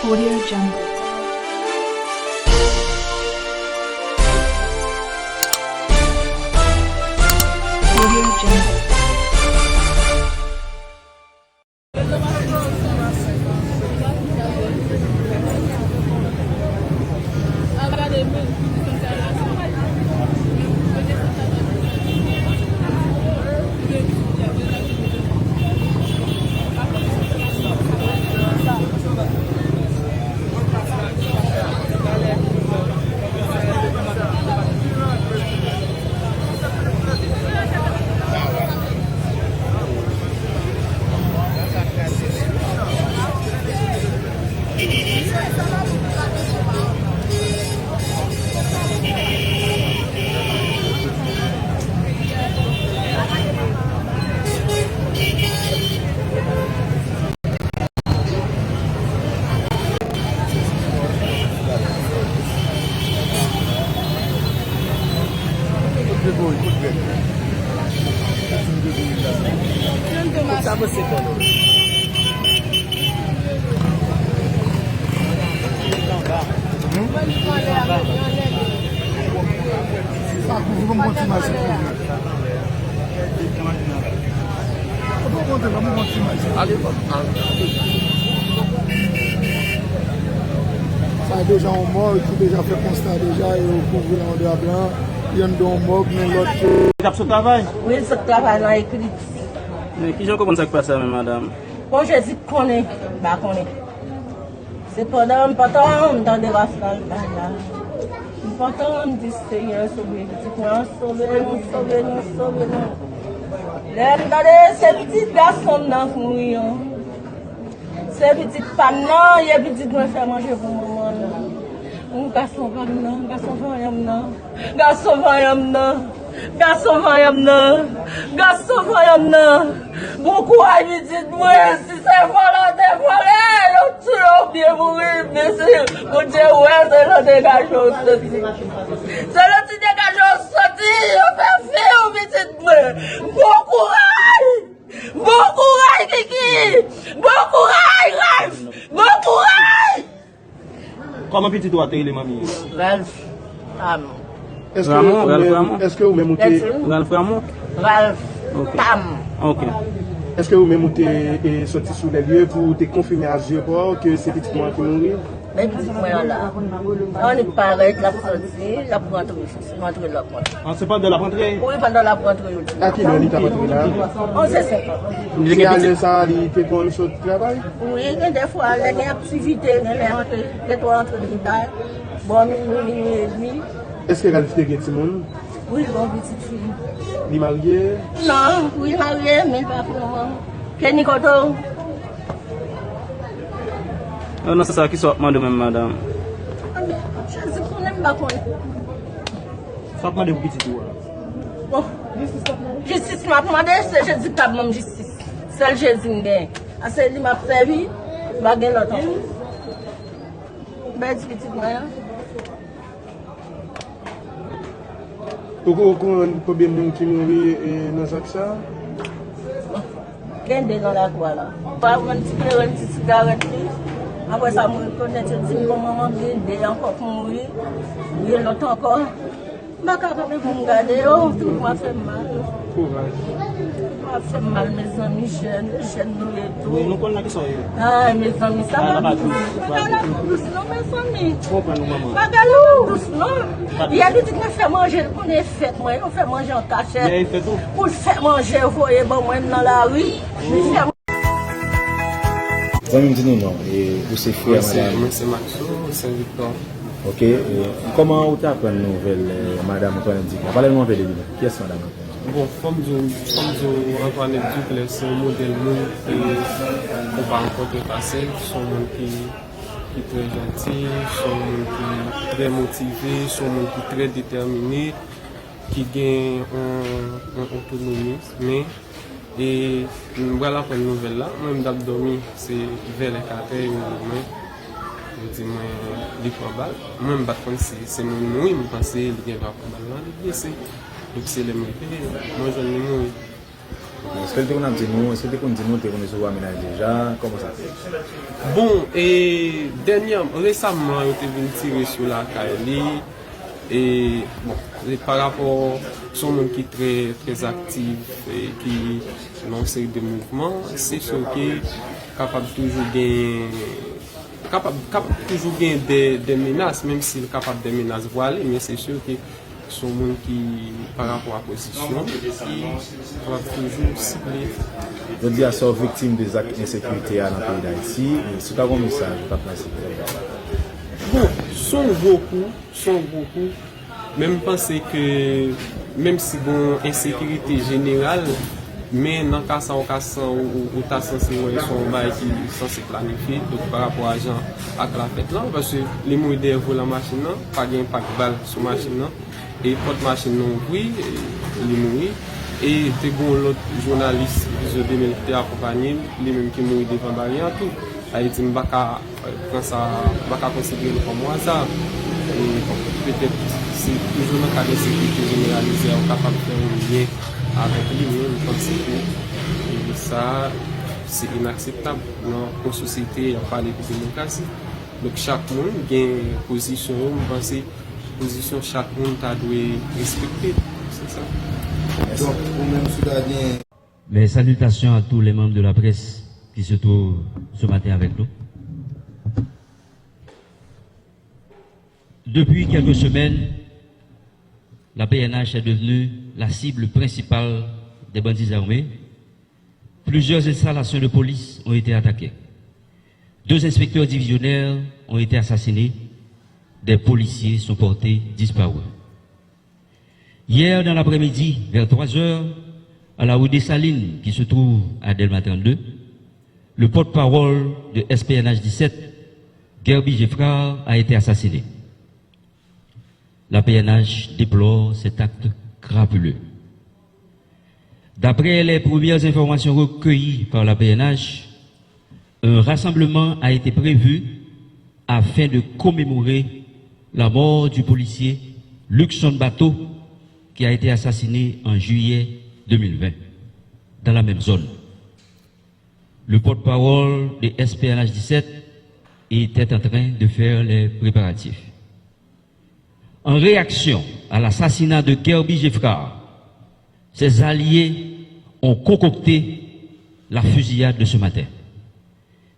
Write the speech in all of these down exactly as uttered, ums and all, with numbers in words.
Audio Jungle. Audio Jungle. Sa deja yon mò ki deja fè konsta deja, e yo kouvri l an drap blan, yonn de yon mòg, men lòt ke. Li t ap sot travay? Wi, l sot travay nan ekriti. Men kijan w konprann sa k pase a menm, madanm? Bon, Jezi konnen, m pa konnen. Sepandan, m pantan m tande Rafal bay la. M pantan m di, Senyè, sove pitit mwen an, sove nou, sove nou, sove nou. Lè m tande se pitit gason m nan k mouri an. Se pitit pa m nan, e pitit mwen fè manje pou manman l. Gason pa m nan, gason vanyan m nan. Gason vanyan m nan! Gason vanyan m nan! Gason vanyan m nan! Bon kouraj pitit mwen! Si se vòlè w te vòlè, yo tiye w byen mouri, men si Bondye wè se nan degaje w soti. Se nan ti degaje w soti, yo fè fi w pitit mwen! Bon kouraj! Bon kouraj Kiki! Bon kouraj Ralph! Bon kouraj! Kòman pitit ou a te rele manmi an? Ralph Tam. Èske Ramon, ou Ralph menm, Ramon. Èske ou menm ou te Ralph Ramon? Ralph Ok. Tam. Ok. Èske ou menm ou te, e, soti sou lè lye pou ou te konfime a zye pa w ke se pitit mwen ki mouri? Men pitit mwen an la. Annik parèt, l ap soti, l ap rantre. Rantre lòt mwen. Ah, se pandan l ap rantre? Wi, pandan l ap rantre yo di. A kilè li t ap rantre la? Onz è senkant. Se alè sa a li te konn sot travay? Wi, gen de fwa, lè gen aktivite, gen lè rantre, gen twa rantre pi ta, bò minwi, minwi edmi. Èske Ralph te gen timoun? Wi, l gen yon pitit fi. Li marye? Non, wi, marye, men l pa pou moman. Kenny kote w? Nan sans sa, kisa w ap mande w menm, madanm? Jezi konnen, m pa konnen. Sa w ap mande pou pitit ou a? Bon, jistis m ap mande, se Jezi k ap ban m jistis. Sèl Jezi m gen. A se li m ap sèvi, m pa gen lòt ankò. M pèdi pitit mwen an. Ou ko-, ou konnen konbyen moun ki mouri, e, nan zak sa? Gen de nan lakou a la. Pa vann ti kleren, ti sigarèt li. Apre sa, mwen rekonèt yo di m, bon, manman, gen de ankò k mouri. Gen lòt ankò. M pa ka kanpe pou m gade yo, tout mwen fè m mal. Kouraj. Mwen fè m mal, mezanmi, jèn, jèn nou ye tou. Wi, nou konn nan kisa w ye. Ay, mezanmi, sa pa dous. Bagay la pa dous, non, mezanmi. Konprann ou, manman. Bagay la pa dous, non. Yè pitit mwen fè manje, l konnen fèt mwen, yo fè manje an kachèt. Pou l fè manje, yo voye ban mwen nan lari. Li fè Zanmi m, di nou non, e, ou se frè madanm? Mwen se Maxo, Sen Viktò. Ok, e, kòman ou te aprann nouvèl, e, madanm Antoinette Duclair? Pale nou anpe de li menm. Kiyès madanm Antoinette Duclair? Bon, fò m di w, fò m di w, Antoinette Duclair se yon modèl moun ke ou pa rankontre pase l, se yon moun ki, ki trè janti, se yon moun ki trè motive, se yon moun ki trè detèmine, ki gen yon, yon otonomi, men, e, m pral aprann nouvèl la, mwen m t ap dòmi, se vèlè k atè yo rele mwen, yo di mwen li pran bal, mwen m pa t konn si se moun mouri, m panse li gen dwa pran bal la, li blese, donk se lè m rive, mwen jwenn li mouri. Èske l te konn ap di nou, èske l te konn di nou, te konn resevwa menaj deja? Kòman sa te ye? Bon, e dènyè, resaman, yo te vin tire sou lakay li. E, bon, e pa rapò, se yon moun ki trè, trè aktif, e ki nan yon seri de mouvman, se si ke kapab toujou gen, kapab, kapab toujou gen de, de menas, menm si l kapab de menas vwale, men se si ke se yon moun ki, pa rapò a pozisyon, ki kapab toujou sible. Jodi a, sa w viktim de zak ensekirite a nan peyi Dayiti, e si w ta gen yon mesaj ou t ap lanse pou lòt bagay? Bon, se yon gwo kou, se yon gwo kou, men m panse ke menm si gen yon ensekirite jeneral, men nan ka sa w ka san, ou, ou, ou ta sanse wè se yon bagay ki sanse planifye, donk pa rapò a jan ak la fèt lan, paske li mouri dèyè volan machin nan, pa gen enpak bal sou machin nan. E pòt machin nan ouvri, e li mouri. E te gen yon lòt jounalis Vizyon de mil ki te akonpanye m, li menm ki mouri devan baryè a tou. Sa vle di m pa ka, e, pran sa, m pa ka konsidere l kòm yon aza. E bon, petèt se toujou nan kad ensekirite jeneralize a ou kapab fè yon lyen avèk li, men m panse ke, e, sa se inakseptab nan yon sosyete y ap pale de demokrasi. Donk chak moun gen pozisyon yo, m panse pozisyon chak moun ta dwe respekte. Se sa. Donk, ou menm si w ta gen. Mes salutations à tous les membres de la presse qui se trouvent ce matin avec nous. Depuis quelques semaines, la P N H est devenue la cible principale des bandits armés. Plusieurs installations de police ont été attaquées. Deux inspecteurs divisionnaires ont été assassinés. Des policiers sont portés disparus. Hier, dans l'après-midi, vers trois heures, à la rue Dessalines, qui se trouve à Dèlma trente-deux, le porte-parole de S P N H dix-sept, Guerby Geffrard, a été assassiné. La P N H déplore cet acte crapuleux. D'après les premières informations recueillies par la P N H, un rassemblement a été prévu afin de commémorer la mort du policier Luckson Bateau, qui a été assassiné en juillet deux mille vingt, dans la même zone. Le porte-parole de S P N H dix-sept était en train de faire les préparatifs. En réaction à l'assassinat de Guerby Geffrard, ses alliés ont concocté la fusillade de ce matin,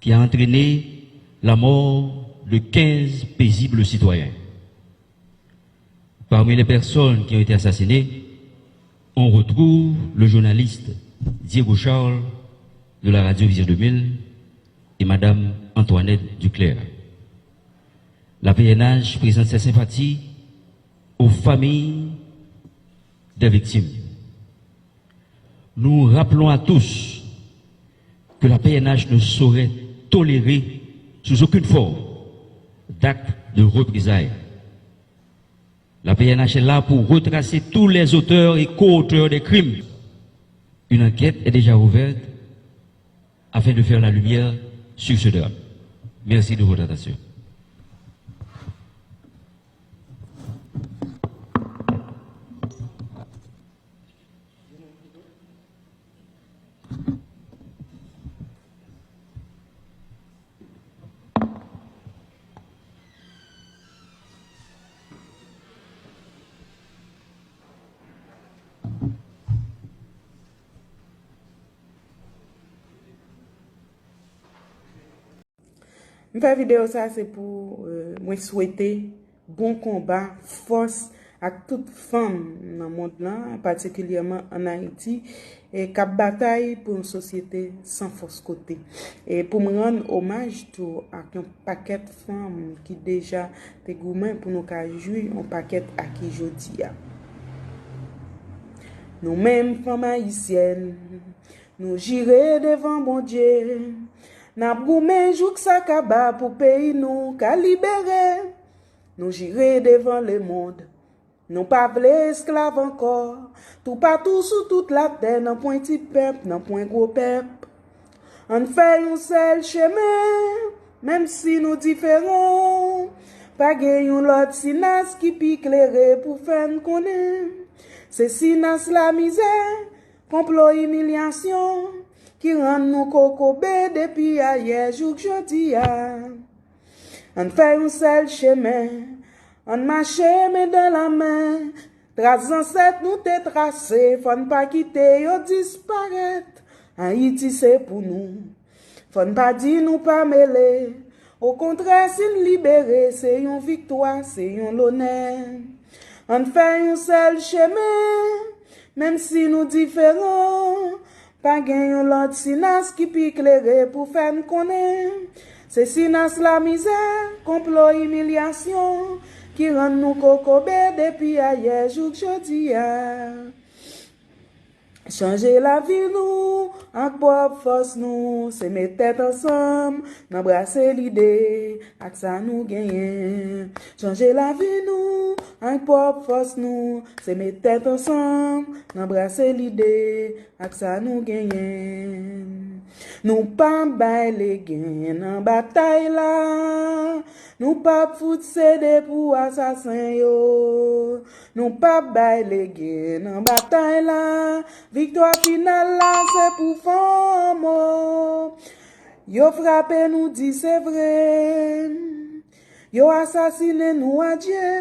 qui a entraîné la mort de quinze paisibles citoyens. Parmi les personnes qui ont été assassinées, on retrouve le journaliste Diego Charles de la radio Vision deux mille et Madame Antoinette Duclair. La P N H présente ses sympathies aux familles des victimes. Nous rappelons à tous que la P N H ne saurait tolérer sous aucune forme d'actes de représailles. La P N H est là pour retracer tous les auteurs et co-auteurs des crimes. Une enquête est déjà ouverte afin de faire la lumière sur ce drame. Merci de votre attention. M fè videyo sa se pou, euh, mwen swete bon konba, fòs ak tout fanm nan mond lan, patikilyèman ann Ayiti, e k ap batay pou yon sosyete san fòs kote. E pou m rann omaj tou ak yon pakèt fanm ki deja te goumen pou nou ka jwi yon pakèt aki jodi a. Nou menm fanm ayisyèn, nou jire devan Bondye, n ap goumen jouk sa kaba pou peyi nou ka libere. Nou jire devan lemonn, nou pa vle esklav ankò. Toupatou sou tout latè, nan pwen ti pèp, nan pwen gwo pèp. Ann fè yon sèl chemen, menm si nou diferan. Pa gen yon lòt sinas ki pi klere pou fè n konnen. Se sinas lamizè, konplo, imilyasyon ki rann nou kokobe depi ayè jouk jodi a. Ann fè yon sèl chemen, ann mache men dan la men. Tras zansèt nou te trase, fò n pa kite yo disparèt. Ayiti se pou nou. Fò n pa di nou pa mele. Okontrè, si n libere, se yon viktwa, se yon lonè. Ann fè yon sèl chemen, menm si nou diferan. Pa gen yon lòt sinas ki pi klere pou fè n konnen se sinas lamizè, konplo, imilyasyon ki rann nou kokobe depi ayè jouk jodi a. Chanje lavi nou ak pwòp fòs nou, se met tèt ansanm nan brase lide ak sa nou genyen. Chanje lavi nou ak pwòp fòs nou, se met tèt ansanm nan brase lide ak sa nou genyen. Nou pa bay legen nan batay la. Nou p ap fout sede pou asasen yo. Nou p ap bay legen nan batay la. Viktwa final la se pou fanm o. Yo frape nou di se vre. Yo asasinen nou, adye.